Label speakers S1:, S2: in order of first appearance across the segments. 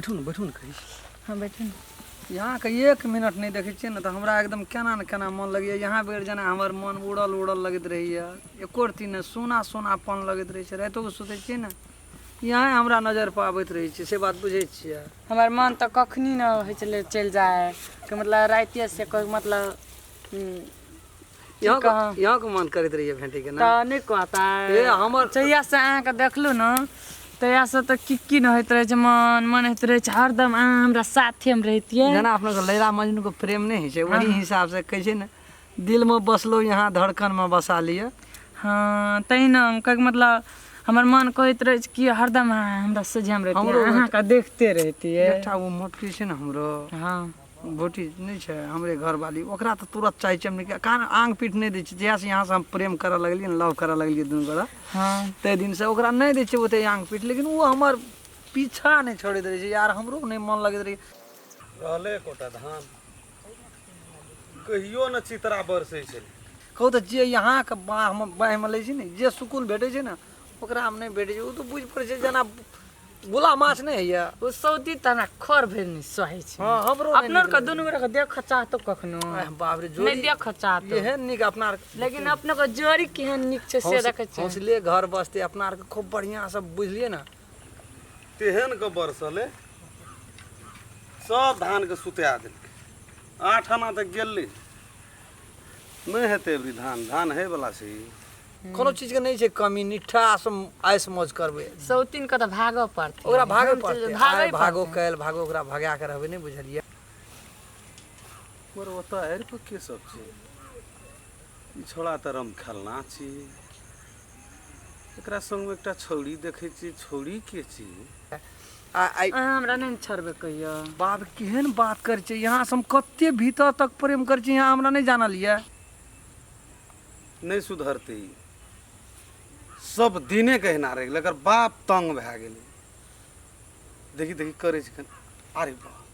S1: बैठू ने, बैठू ने, कहै छी।
S2: हँ, बैठू ने।
S1: यहाँके एक मिनट नहि देखै छियै ने तऽ हमरा एकदम केना ने केना मन लगैए। यहाँ बेर जेना हमर मन उड़ल उड़ल लगैत रहैए, एको रत्ती नहि, सोना सोनापन लगैत रहै छै। रातिओ कऽ सुतै छियै ने, यहाँ हमरा नजरिपर आबैत रहै छै, से बात बुझै छियै?
S2: हमर मन तऽ कखनी ने होइ छलै चलि जाय कि मतलब रातिए से कोइ मतलब
S1: यहाँ
S2: कहाँ?
S1: यहाँके मन करैत रहैए भेटैके ने?
S2: तऽ नहि कहता।
S1: ए, हमर
S2: जहियासँ अहाँके देखलहुँ ने तहियासँ तऽ की की नहि होइत रहै छै। मन मन होइत रहै छै हरदम अहाँ हमरा साथेमे रहितियै।
S1: जेना अपना के लैला मजनू के प्रेम नहि होइ छै, वही हिसाब से कहै छै ने, दिल में बसलो यहाँ, धड़कन में बसा लिअ।
S2: हँ, तहिना कहैके मतलब हमर मन कहैत रहै छै कि हरदम अहाँ हमरा सोझामे रहितियै।
S1: हमरो
S2: अहाँके देखते रहितियै।
S1: एकटा ओ मोटकी छै ने हमरो।
S2: हँ।
S1: भोटी नहि छै हमरे घरवाली, ओकरा तऽ तुरत चाहै छियै हम निकाल, कारण आंग पीठ नहि दै छै। जहियासँ यहाँसँ हम प्रेम करऽ लगलियै ने, लव करऽ लगलियै दुनू गोरा, ताहि दिनसँ ओकरा नहि दै छियै ओते आंग पीठ, लेकिन ओ हमर पीछा नहि छोड़ैत रहै छै यार। हमरो नहि मन लगैत रहै।
S3: रहलै एकोटा धान कहियो ने चितरा बरसै छलै।
S1: कहू तऽ, जे यहाँके बाँहमे बाँहिमे लै छै ने, जे सुकून भेटै छै ने, ओकरा हम नहि भेटै छै। ओ तऽ बुझि पड़ै छै जेना गोला माछ नहि होइए।
S2: ओ सौदी तऽ हमरा खर भरि नहि सहै छै।
S1: हँ, हमरो नहि।
S2: अपनो
S1: नीक
S2: आरके दुनू गोटाके देखऽ चाहतो कखनो?
S1: आह, बाप रे,
S2: नहि
S1: जोड़ी
S2: देखऽ चाहतो।
S1: एहन नीक अपना आरके।
S2: लेकिन अपनो के जोड़ी केहन नीक छै से देखै छियै।
S1: हौसले घर बसतै अपना आरके खूब बढ़िआँसँ, बुझलियै ने?
S3: तेहन के बरसलै, सब धानके सुता देलकै। 8 आना तऽ गेलै, नहि हेतै अबरी धान। धान होइवला छै ई?
S1: कोनो चीजके नहि छै कमी, निट्ठासँ ऐश मौज करबै।
S2: सौतीन के तऽ भागऽ पड़तै।
S1: ओकरा भागे पड़तै।
S2: भागै
S1: आइ भागो, काल्हि भागो, ओकरा भगा के रहबै नहि, बुझलियै?
S3: मगर ओतऽ आड़ि पर के सब छै? ई छौड़ा तऽ रम खेलना छी। एकरा संगमे एकटा छौड़ी देखै छियै। छौड़ी के छी?
S1: आ आइ
S2: अहाँ हमरा नहि ने छोड़बै कहियो।
S1: बाप, केहन बात करै छै! यहाँ से हम कते भीतर तक प्रेम करै छी, यहाँ हमरा नहि जानल यऽ।
S3: नहि सुधरतै ई, सब दिने के अहिना रहि गेलै। एकर बाप तंग भए गेलै। देखी देखी करै छै कनि। अरे बाप,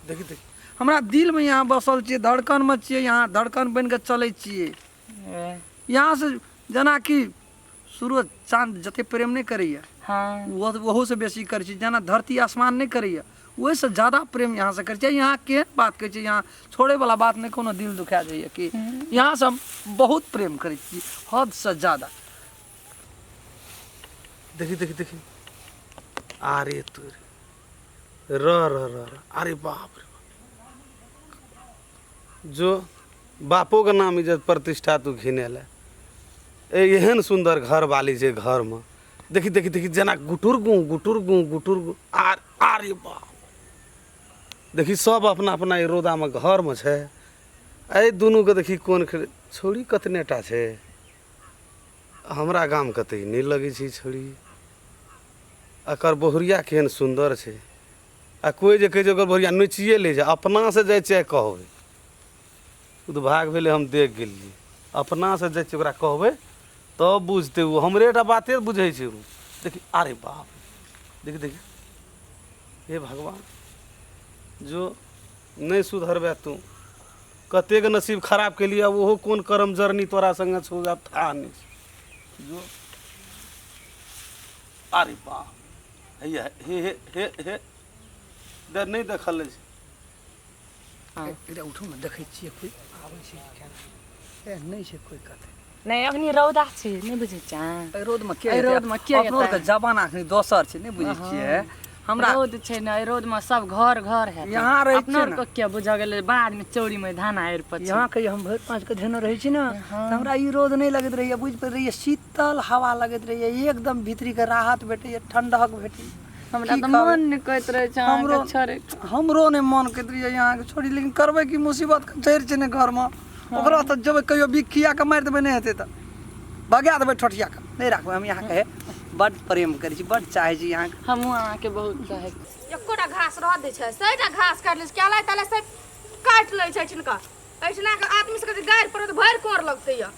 S3: देखी देखी।
S1: हमरा दिलमे यहाँ बसल छियै, धड़कनमे छियै, यहाँ धड़कन बनि कऽ चलै छियै।
S2: ए,
S1: यहाँ से जेनाकि सूरज चाँद जते प्रेम नहि करैया, ओहूसँ बेसी करै छी। जेना धरती आसमान नहि करैया, ओहिसँ ज्यादा प्रेम यहाँसँ करै छियै। यहाँ केहन बात कहै छै, यहाँ छोड़ैवला बात नहि। कोनो दिल दुखा जाइए कि यहाँसँ हम बहुत प्रेम करै छी, हदसँ ज्यादा।
S3: देखी देखी देखी, अरे तोरे, रह रह रह रह, अरे बाप रे बाप, जो बापो के नाम इज्जत प्रतिष्ठा तू घिनेले। ए, एहन सुन्दर घर वाली छै घरमे, देखी देखी देखी, जेना गुटुर गु गुटुर गु गुटुर गु। आर अरे बाप, देखी, सब अपना अपना ई रौदामे घरमे छै। एहि दुनूके देखी, कोन खेल। छौड़ी कतने टा छै? हमरा गामके तऽ ई नहि लगै छै ई छौड़ी। एकर बहुरिया केहन सुन्दर छै! आ कोइ जे कहै छै ओकर बहुरिया नोचिए लै छै। अपनासँ जाइ छियै कहबै, ओ तऽ भाग भेलै हम देख गेलियै। अपनासँ जाइ छियै ओकरा कहबै तब बुझतै ओ। हमरे टा बाते बुझै छै ओ। देखी, अरे बाप, देखी देखी, हे भगवान, जो नहि सुधरबै तू। कतेक नसीब खराब केलियै। आब ओहो कोन करम जरनी तोरा सङ्गे छौ, आब थाह नहि छै। जो, अरे बाप, हैया हे हे हे हे दे, नहि देखल अछि।
S1: एकटा उठू ने, देखै छियै कोइ आबै छै कि केना। ए, नहि छै कोइ कतै।
S2: नहि, अखनी रौदा छै, नहि बुझै छियै?
S1: एहि रौदमे के
S2: एहि
S1: हेतै?
S2: रौदमे के
S1: अपनो
S2: हेतै?
S1: आरके जमाना अखनी दोसर छै, नहि बुझै छियै हमरा?
S2: रौद छै ने, एहि रौदमे सब घर घर हेतै।
S1: यहाँ रहै
S2: अपनो
S1: छियै ने।
S2: आरके के बुझऽ गेलै, बादमे चौरीमे धान आड़ि पर छै।
S1: यहाँ के हम भरि पाँच के धेने रहै छी ने, तऽ हमरा ई रौद नहि लगैत रहैए, बुझि पड़ैत रहैए शीतल हवा लगैत रहैए, एकदम भीतरीके राहत भेटैए, ठण्डक भेटैए।
S2: हमरा
S1: की
S2: तऽ
S1: कहबै?
S2: मन नहि कहैत रहै छै
S1: हमरो
S2: अहाँके छोड़ैके।
S1: हमरो नहि मन करैत रहैए अहाँके छोड़ी, लेकिन करबै की? मुसीबतके जड़ि छै ने घरमे। ओकरा तऽ जेबै कहियो बिख खिया कऽ मारि देबै, नहि हेतै तऽ भगा देबै ठोठिया कऽ, नहि राखबै हम यहाँके। बड्ड प्रेम करै छी, बड्ड चाहै छी अहाँके।
S2: हमहूँ अहाँके बहुत चाहै छी।
S4: एकोटा घास रह दै छै? सभटा घास काटि लै छै, केला तेला सब काटि लै छै। एहिठिनका एहिठिना के आदमी सबके जे गारि पड़त, भरि कोर लगतै। यऽ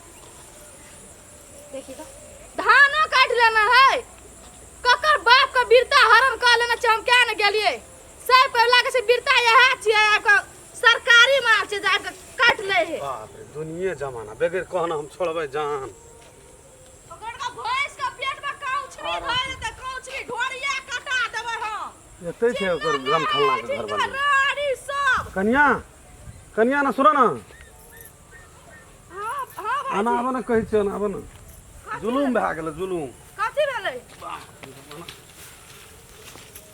S4: देखी तऽ, धानो काटि लेना है। ककर बाप के वीरता हरण कऽ लेने छै, हम क्या ने गेलियै। सब पे लागै छै वीरता इएह छियै, आबि कऽ सरकारी माल छै जे आबि कऽ काटि लै है।
S3: बाप रे, दुनिये जमाना बगैर कहना हम छोड़बै जान।
S4: ओकर का भैंस के पेट में काउछरी धरि देतै, काउछरी ढोरिया कटा देबै हम।
S3: एतै छै ओकर गम खलना के घर वाली।
S4: रानी सब।
S3: कनिया, कनिया ना सुन ना।
S4: हाँ हाँ भाई।
S3: आना आब ना, कहै छियौ ना, आब ना। जुलूम भए गेलै जुलूम।
S4: कथी भेलै?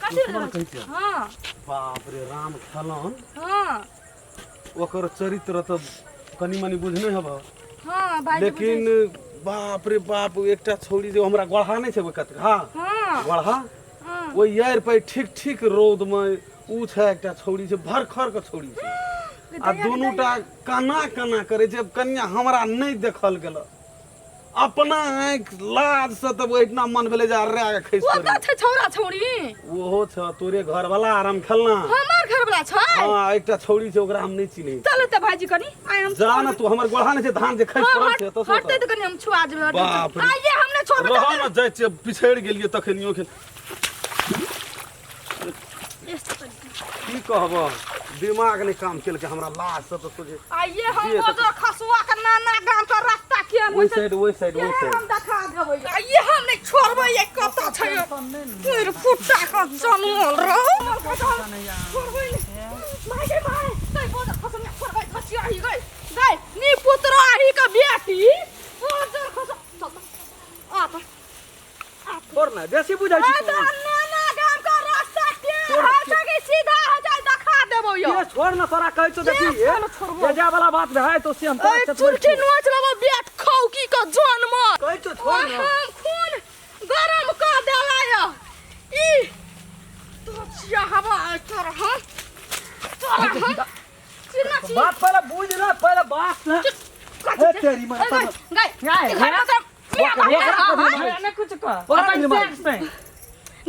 S4: कथी
S3: सुन
S4: भेलै?
S3: कहै छियौ।
S4: हाँ।
S3: बाप रे, राम खेलन।
S4: हाँ।
S3: ओकर चरित्र तऽ कनि मनि बुझने हेब।
S4: हाँ भाई।
S3: लेकिन बाप रे बाप, एकटा छौड़ी जे हमरा गोढ़ा नहि छै ओहि कत, हाँ।
S4: हाँ।
S3: गोढ़ा।
S4: हाँ।
S3: ओहि यार पर ठीक ठीक रौद में ऊ छै, एकटा छौड़ी छै, भरखर के छौड़ी छै आ दुनू टा कना कना करै छै। कनिया हमरा नहि देखल गेल अपना आँखि लाज से, तब ओहिठिना मन भेलै जे अर्रा के खसि
S4: ओ
S3: पड़ी।
S4: तऽ छै छौड़ा छौड़ी।
S3: ओहो छ तोरे घर वाला आराम खेलना।
S4: हमर घर वाला छै?
S3: हाँ, एकटा छौड़ी छै, ओकरा हम नहि चिन्है।
S4: चल तऽ भाईजी, कनि आइ हम
S3: जा ना तू, हमर गोढ़ा नहि छै, धान जे खसि
S4: हाँ,
S3: पड़ल छै एतऽ से
S4: हटतै तऽ कनि हम छुआ जेबै।
S3: बाप रे।
S4: आइए हम नहि छोड़बै।
S3: रह ना, जाइ छियै, पिछड़ि गेलियै तखनियो खेल। की कहब, दिमाग नहि काम केलकै हमरा लाज से तऽ सोझे।
S4: आइए हम
S3: जे
S4: बोजर खसुआ के नाना गाम के रास्ता के
S3: ओहि साइड, ओहि साइड, ओहि
S4: हम
S3: साइड।
S4: देखा देबै। आइए हम नहि छोड़बै। ये कतऽ छै तोर फुट्टा के जनमल रहो? छोड़बै नहि माय गे माय। गई बोजर खसुआ छोड़बै खसिया ही गई गई नी पुत्र आही के बेटी बोजर खसुआ। चल आ तऽ।
S1: छोड़ ना, बेसी बुझै छी
S4: आ
S1: तू।
S4: तऽ नाना गाम के रास्ता के
S1: छोड़,
S4: है छै कि सीधा है छै, देखा देबौ यौ।
S1: ये छोड़ ना, तोरा कहै छौ, देखी।
S4: ये छोड़, छोड़बो।
S1: ये जाय वाला बात भए तो से हम तोरा
S4: ए
S1: चतबै
S4: चुलठी
S1: छियौ।
S4: नोच लेबो बेट खौकी के जनमल।
S1: कहै छौ छोड़ ना।
S4: हम खून गरम कऽ देला यऽ ई तो छिया हवा तोरा हम तोरा हम चिन्ना छी।
S1: बात पहिले बुझ ना, पहिले बात ना।
S4: कथी
S1: हे
S4: छै?
S1: तेरी माँ,
S4: ए, गई, गई,
S2: गाय,
S4: ई घर में तऽ मियाँ बाप
S1: ओकरा
S4: है,
S1: कथी
S4: हाँ,
S1: मारै?
S2: हमरा नहि कुछ कह।
S1: ओकरा
S2: अपन
S1: कथी मारै?
S2: सेक से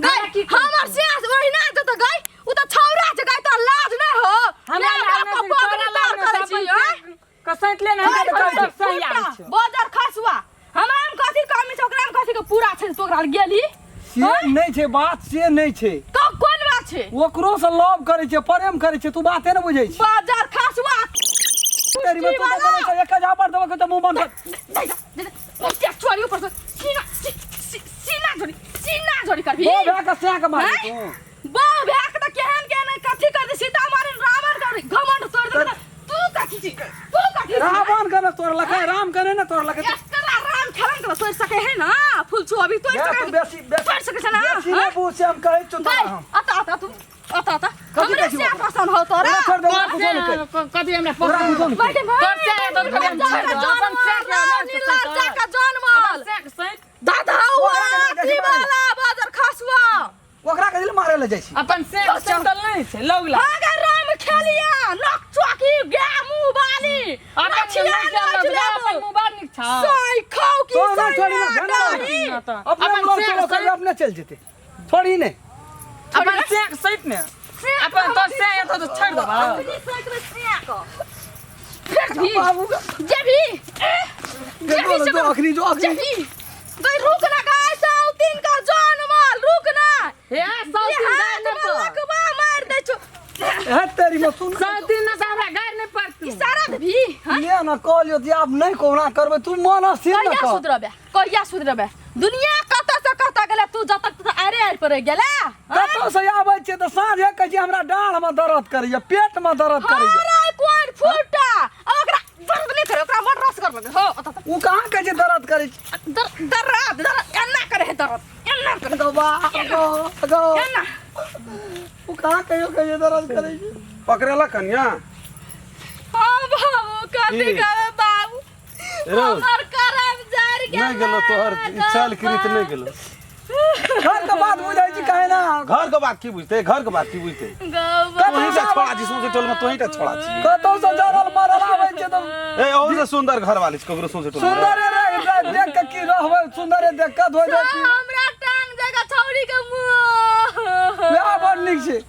S4: गई, हमर सास ओहिना जतऽ गई, उ तऽ छौरा छै गई, तऽ लाज नहि हो?
S2: हमरा
S4: मियाँ
S2: लाज
S4: बाप
S2: नहि
S4: के
S2: छै,
S4: पगड़ी
S2: तोरा
S4: तार
S2: लाज
S4: करै
S2: नहि
S4: छी,
S2: छै,
S4: आँय?
S2: अपन कसैत ले ने,
S4: ओइ
S2: हम
S4: बजर
S2: सब सही आबै
S4: फुट्टा,
S2: छियौ।
S4: बजर खसुआ, हमरा मे कथी कमी छै, ओकरा मे कथी के पूरा छै तू ओकरा लग गेली?
S1: से नहि छै बात, से नहि छै।
S4: तो कोन बात छै?
S1: ओकरो से लव करै छै, प्रेम करै छै, तू बाते ने बुझै छी।
S4: बजर खसुआ।
S1: तेरी में तू तऽ बोलै छै, एक झापड़ देबो के मुंह बंद कर।
S4: दे दे दे दे, चोरी ऊपर से सीना सीना झोरी, सीना झोरी करबी।
S1: बो भए के सैं के मारबी
S4: हैं?
S1: तू।
S4: बा भए के तऽ केहन केहन कथी कर दे, सीता मारे रावण कर घमंड तोड़ दे, तू कथी छी? तू कथी छी?
S1: रावण के ने तोड़लकै, राम के ने तोड़लकै।
S4: एकरा राम खेलन के तोड़ सके है ना? फूल छू अभी तोड़
S1: या
S4: सके
S1: तू बेसी बेसी
S4: तोड़ सके छै ना?
S1: बेसी नहि बुझ, से हम कहै छियौ तोरा
S4: गई
S1: हम।
S4: अता अता तू अता अता।
S1: कथी
S4: हमरे
S1: कहै छी
S4: से
S1: ओकरा?
S4: पसंद हो तोरा?
S1: ओकरा छोड़ दे, ओकरा
S2: तोर
S1: कुछो नहि
S2: से
S1: कहि।
S2: कथी हमरा
S1: ओकरा
S2: पसंद
S1: कुछो नहि
S4: भाई
S1: कहि।
S4: भाई,
S2: तोर से तो कभी हम छोड़ दो, अपन से के नहि
S4: लड़का के जनमल
S2: अपन से के सैत
S4: दादा
S1: ओकरा
S4: हुआ
S1: कथी
S4: अथी
S1: मारे?
S4: वाला बाजर खसुआ।
S1: ओकरा कथी लए मारै लए जाइ छी?
S2: अपन से के सैतल नहि छै लौगला।
S4: हाँ गे राम खेलिया नक चौकी गे मुंह बाली
S2: अपन
S4: नचिया
S2: मुँह के
S4: नच
S2: लौगला, अपन
S4: लेबो।
S2: मुँह बड़ नीक छौ।
S4: साई खाओ की
S1: तो ना छोड़ी ना,
S4: साई
S1: ध्यान ना।
S4: डाही।
S1: अपने
S2: अपन
S1: लोग
S2: से
S1: चलो
S2: के
S1: कर, अपने चल जेते, छोड़ी नहि।
S2: अपन से के सैत ने अपन तोर से एतौ तऽ छोड़ि देबौ।
S4: अपनी साइड में सिया को फेर भी
S1: बाबू के-
S4: जे भी जे भी
S1: जो जो अखनी, जो अखनी।
S4: जे भी गई, रुक ना गाय साउतीन का जनमल, रुक ना।
S2: हे साउतीन
S4: ये
S2: गाय
S4: हाथ
S2: नहि
S4: में
S2: पर।
S4: लकवा मार दै छौ।
S1: हे तेरी में सुन।
S2: साउतीन ना से हमरा गाय नहि पड़तौ।
S4: इशारा देबी? हाँ?
S1: ले ना, कहलियो जे आब नहि कहुना करबै, तू मन स्थिर न
S4: कहिया
S1: कर।
S4: सुधरबे? कहिया सुधरबे? दुनिया कतऽ से कतऽ गेलै, तू जतऽ तक आरे आर पर गेला।
S1: कतौ से आबै छियै तऽ साँझे कहै छियै हमरा डाँढ़ में दर्द करैया, पेट में दर्द करैया।
S4: अरे कोन फूटा, अब ओकरा दर्द नहि करे, ओकरा बड़ रस कर लगे हो ओतऽ तक।
S1: ओ कहाँ कहै छै दर्द करै छै?
S4: दर्द दर्द दर्द एना करे है, दर्द एना करे।
S1: गो बा गो गो।
S4: एना।
S1: ओ कहाँ कहियो कहै छै दर्द करै छै?
S3: पकड़ेला कनिया।
S4: हाँ बाबू, कथी
S3: की?
S4: कहबै बाबू?
S3: रौ।
S4: हमर करम जरि गेल।
S3: नहि गेलो तोहर चल कृत नहि गेलो।
S1: घर के बात बुझै छी कहे ना?
S3: घर के बात की बुझते? घर के बात की बुझते?
S4: गौ
S3: तोही टा छोड़ा छी सौंसे टोल में, तोही टा छोड़ा छी।
S1: कतौ से जरल मरल आबै छै तऽ
S3: ए ओहू से सुंदर घर वाली छै ककरो सौंसे टोल में।
S1: सुन्दरे रह रह- देख के की रहबै, सुन्दरे देख के धोइ दे की।
S4: हमरा टांग जगह छौड़ी के मुंह।
S1: वएह बड़ नीक छै,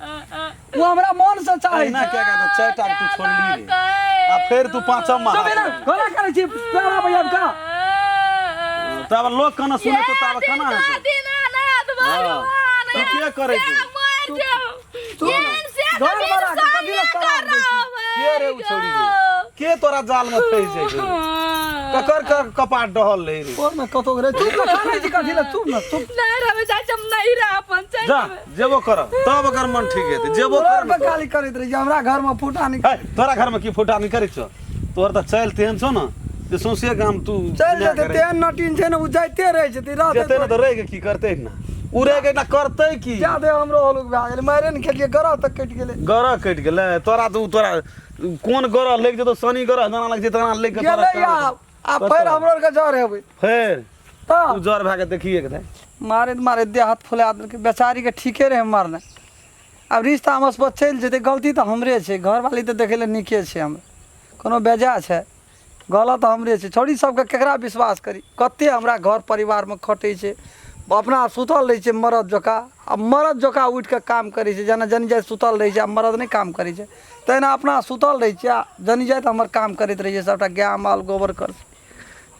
S1: ओ हमरा मन से चाहै
S3: अहिना
S1: छै।
S3: क्या कहता, चारि टा के तू छोड़ली रे आ फेर तू पाँचम में
S1: चुप ना, कोना करै छी प्यारा भैया का?
S3: तब लोग केना सुने तो तब केना हेतै?
S4: दीनानाथ भगवान,
S3: तू के करै छी?
S4: मरि जाउ।
S1: तू
S4: एहन से
S1: घर
S4: कभी
S1: बना के कथी लए
S4: इंसान
S1: शराब दै छी?
S4: करब।
S3: के रे उ छौड़ी रे? के तोरा जाल में फंसि जाइ छै? ककर कर कपाट डहल रहे रे
S1: और ने कतौ रे चुप न खानै छी कथी ले चुप न चुप
S4: नहीं रहबै चाहे हम नहीं रह अपन चल
S3: जा जेबो कर तब ओकर मन ठीक हेतै जेबो
S1: तोरा
S3: कर
S1: पर गाली करैत रही हमरा घर में फूटा नहीं
S3: है तोरा घर में की फुटा नहीं करै छौ तोहर तऽ चलि तेहन छौ ने जे सौंसे गाम तू
S1: चलि
S3: दुनिया
S1: जेतै
S3: करै।
S1: तेहन नटीन छै ने ओ जाइते रहै छै रहतै
S3: जेतै ने तऽ रहि के की करतै ने ओ रहि के ना करतै की
S1: जादे हमरो हलुक भए गेलै मारे ने खेलियै गरह तक कटि गेलै
S3: गरह कटि गेलै तोरा तऽ ओ तोरा कोन गरह लागि जेतौ शनि गरह जेना लागि जेतै तेना लागि के तोरा
S1: गेलै आब आब फेर हमरो आरके जर हेबै
S3: फेर
S1: तऽ
S3: ओ जर भए के देखिए के
S1: मारैत मारैत देह हाथ फुला देलकै बेचारीके ठीके रहै मारने आब रिश्ता हमर पर चलि जेतै गलती तऽ हमरे छै घरवाली तऽ देखै लए नीके छै हमरा कोनो बेजा छै गलत हमरे छै छौड़ी सबके केकरा विश्वास करी कते हमरा घर परिवारमे खटै छै अपना सुतल रहै छै मरद जकाँ आ मरद जकाँ उठि कऽ काम करै छै जेना जनी जाति सुतल रहै छै आ मरद नहि काम करै छै तहिना अपना सुतल रहै छै आ जनी जाति हमर काम करैत रहै छै सबटा गाय माल गोबर कर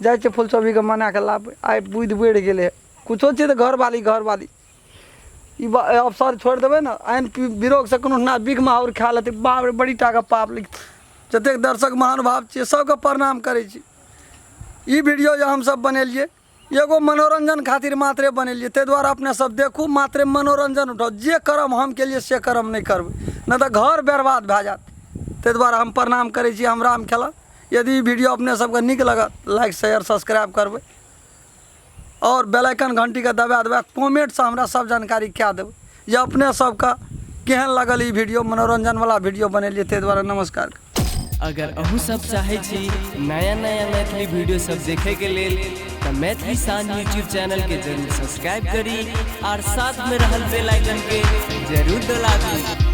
S1: जाइ छै फुलचौबीके मना कऽ लाबै आइ बुद्धि बढ़ि गेलै कुछो छै तऽ घरवाली घरवाली ई अवसर छोड़ि देबै ने आनि विरोगसँ कोनो ना बिख माहौर खा लेतै बाप रे बड़ी टाके पाप लिख जतेक दर्शक महानुभाव छियै सबके प्रणाम करै छी ई वीडियो जे हमसब बनेलियै एगो मनोरञ्जन खातिर मात्रे बनेलियै ताहि दुआरे अपने सब देखू मात्रे मनोरञ्जन उठाउ जे करम हम केलियै से करम नहि करबै नहि तऽ घर बर्बाद भए जायत ताहि दुआरे हम प्रणाम करै छी हम राम खेला यदि ई वीडियो अपने सबके नीक लागत लाइक शेयर सब्सक्राइब करबै आओर बेल आइकन घण्टीके दबा देबै कमेन्टसँ हमरा सब जानकारी कए देबै जे अपने सबके केहन लागल ई वीडियो मनोरञ्जनवला वीडियो बनेलियै ताहि दुआरे नमस्कार।
S5: अगर अहूँ सब चाहै छी नया नया मैथिली वीडियो सब देखे के लेल तऽ मैथिली शान यूट्यूब चैनल के जरूर सब्सक्राइब करी और साथ में रहल बेल आइकन के जरूर दबाबी।